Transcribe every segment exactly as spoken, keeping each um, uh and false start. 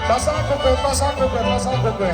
Pasakukue, pasakukue, pasakukue.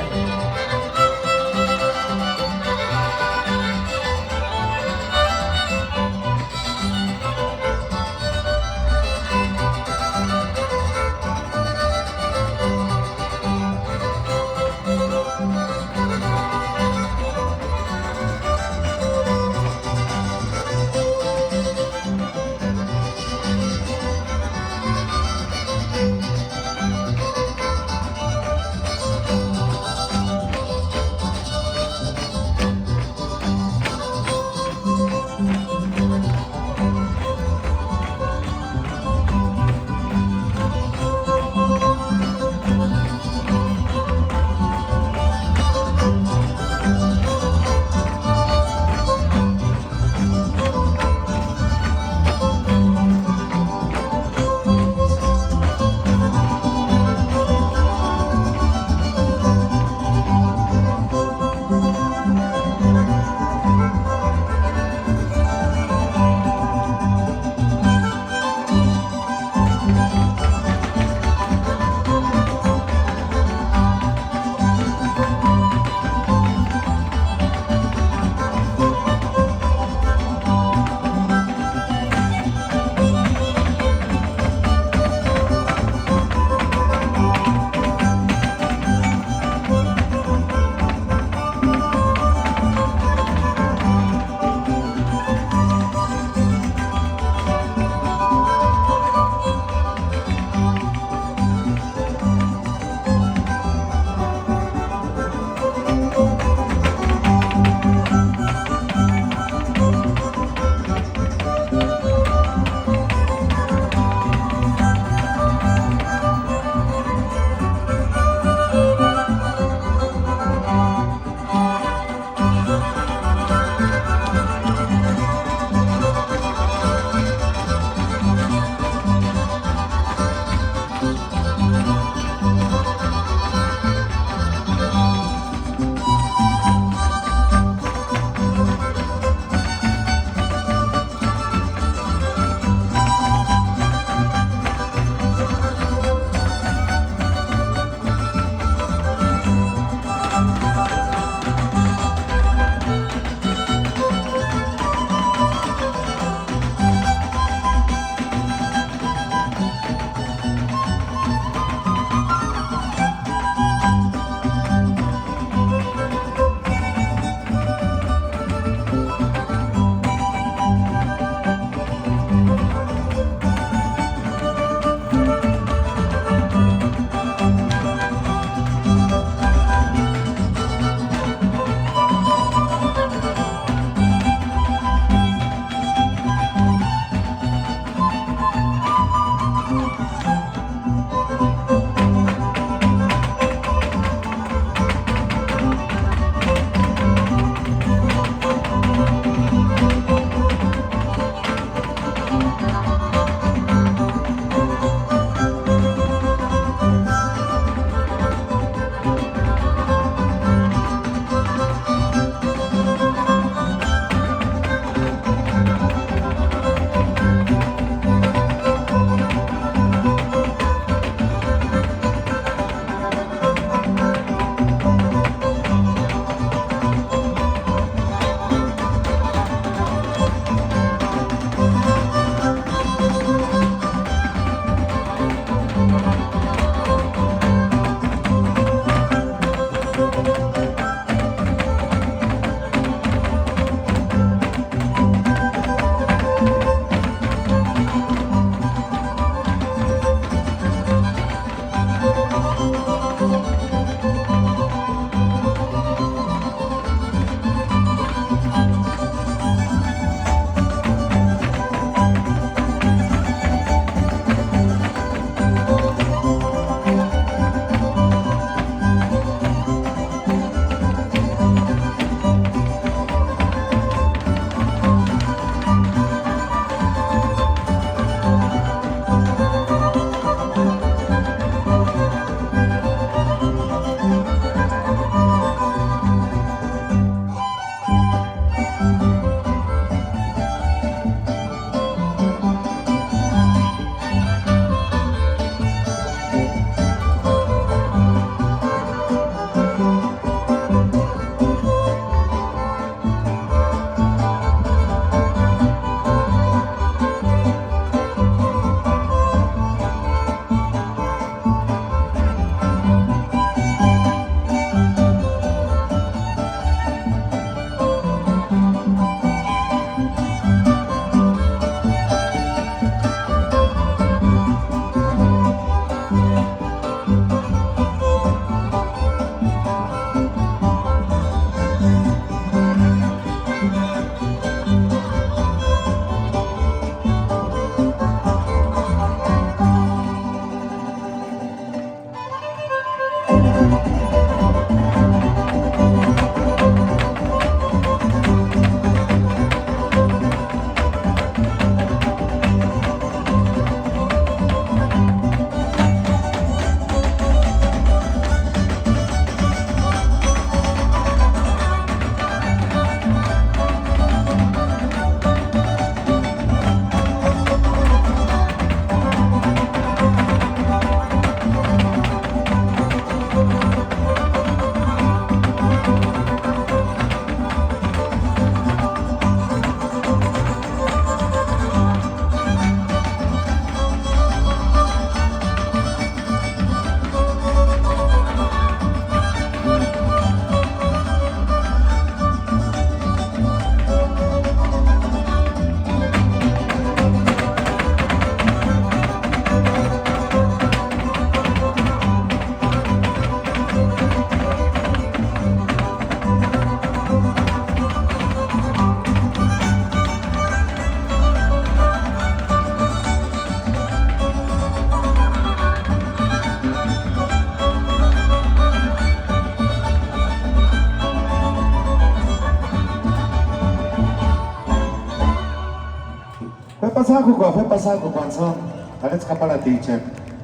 Pasakukua, fue pasakukua antsïni, Alex Kaparatichani.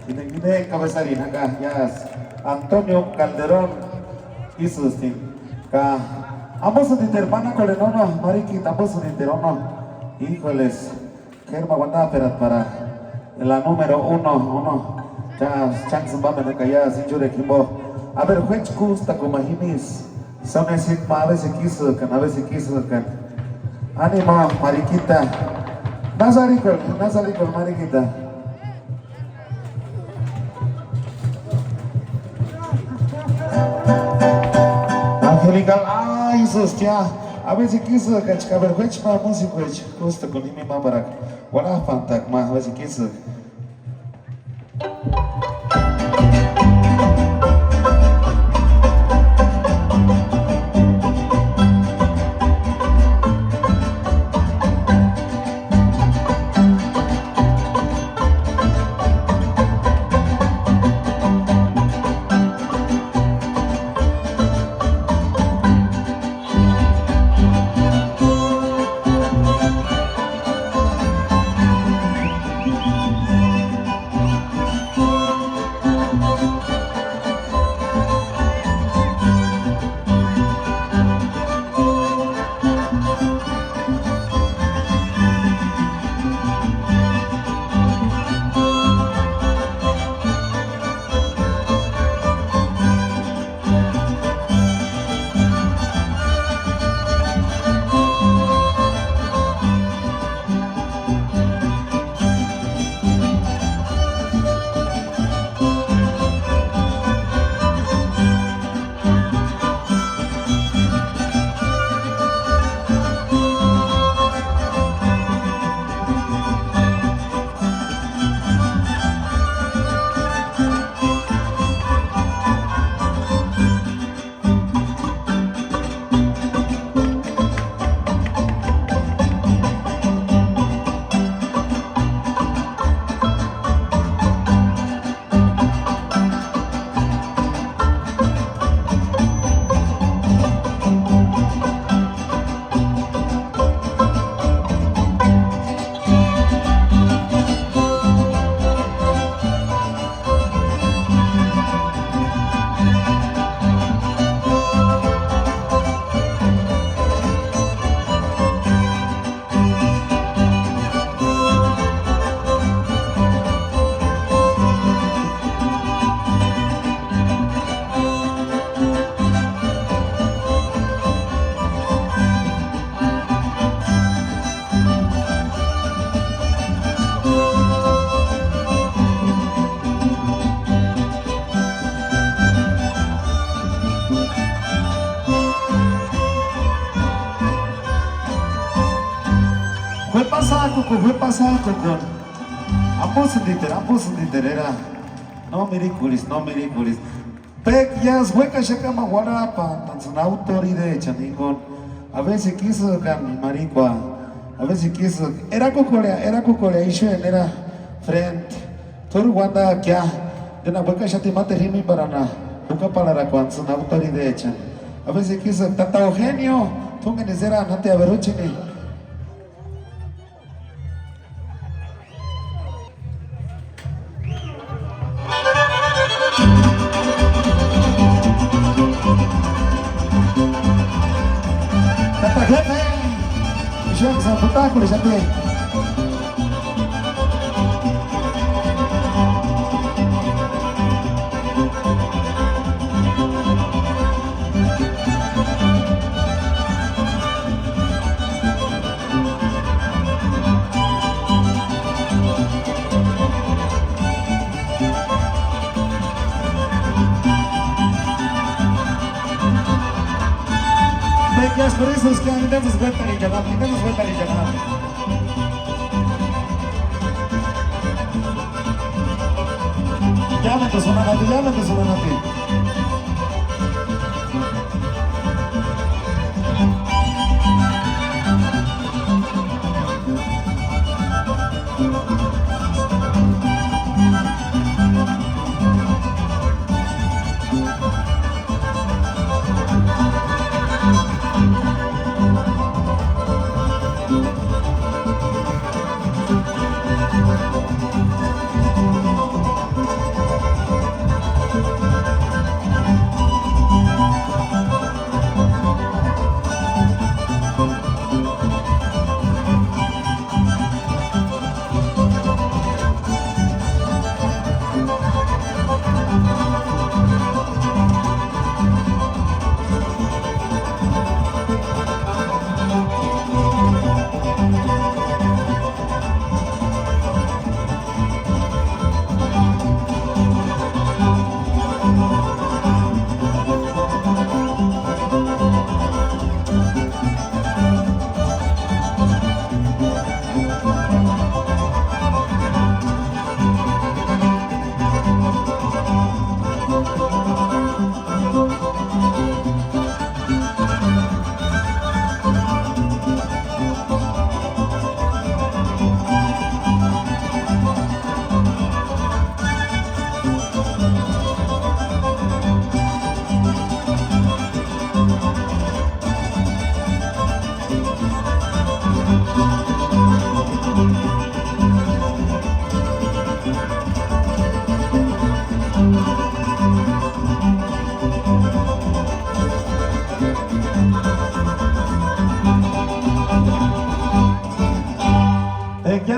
Ine, ine kabesarini jaka, yási, Antonio Calderón ísïsti. Ka ambosïnti teri panakorheni uno, marikiti, ambosïnti teri uno. Híjoles, k'éri ma uandaperatpara, la número uno, uno. Cha, chánksïni pámenaka, yási, inchurekua jimbo. A ver, juéchi kústakuma jimisï. Sonecito ma, a ver si kisïkani, a ver si kisïkani. Ánimo, mariquita. Násï arhikora, násï arhikora, mariquita. Angelical, ay, ísïsti ya. A ver si kisïkani, a ver, juéchi ma, músikuecha. Kústakuni jimini ma parakua. Uarhap'antaka ma, a ver si kisïkani. Fue pasakukuni, fue pasakukuni. Ambosïnti teri, ambosïnti teri era. No mirikurhisï, no mirikurhisï. Péki iásï uékaxaka ma uarhap'antantsïni autoridechani jinguni. A ver si kisïkani marikua. A ver si kisïkani. Erakukorhea, erakukorhea ixueni era frente. T'úri uandakia. Déna uékaxati máteru jimini parani jukaparharakuantsïni autoridechani. A ver si kisïkani. Tata Eugenio, t'úngeni serani jánti, a ver úchini. Tata jefe, ixuanksï p'utak'urhixati. Venga, por eso es que andamos vuelta y llamamos, andamos vuelta y llamamos. Yámeti, sonanati, yámeti, sonanati.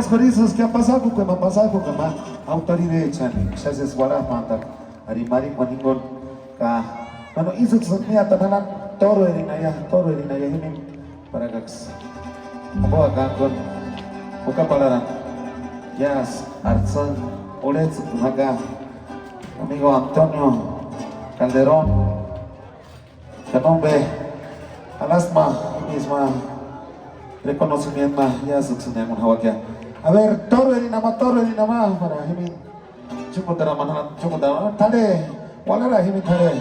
K'óru ísïksï, pasak'ukpema, pasak'ukpema, autoridechaani xáni sesi uarhap'antaka, ari marhikuani jinguni. Ka, bueno, ísïksï míatani janani, tóruerinaia, tóruerinaia jimini, parakaksï. Amboa kankuni, jukaparharani, iásï, artsïni, urhets'ïkuni jaka, amigo Antonio Calderón. Ka nómbe, alasma, ísï ma reconocimiento ma iásïksïni enguni jauakia. A ver, tóruerinama, tóruerinama, para jimini. Chúkutara manana, chúkutara, tare, uanara jimini tare.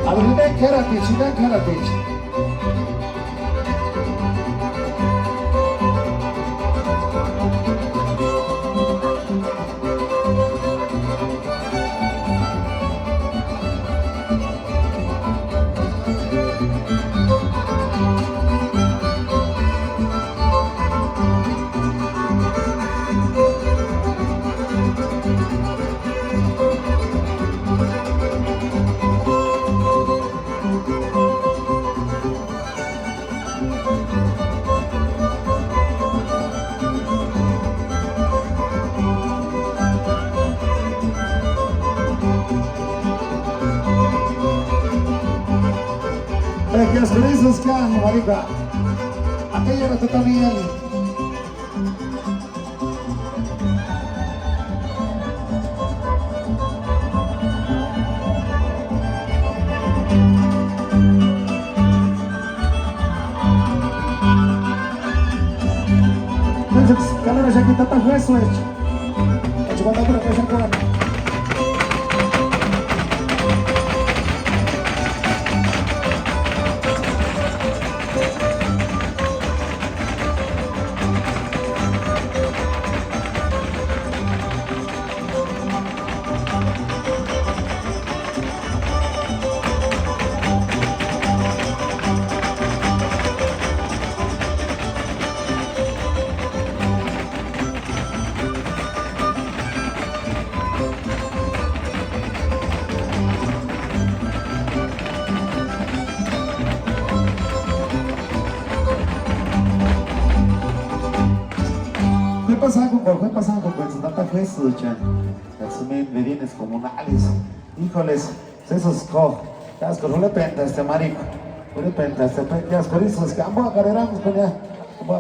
A ver, jimeni k'ératicha, jimeni k'ératicha. Gracias, Jesús, que amo, marica. Aquella era totalmente. Entonces, ¿cuál era esa quinta? Eso es. Fue pasando con, fue pasando con su tata fue su chan. Así me vienes como una Alice. Híjoles, eso es co. Ya es con una penta este marico. Una penta este pe, ya es con eso, es que ambos carreramos con ella.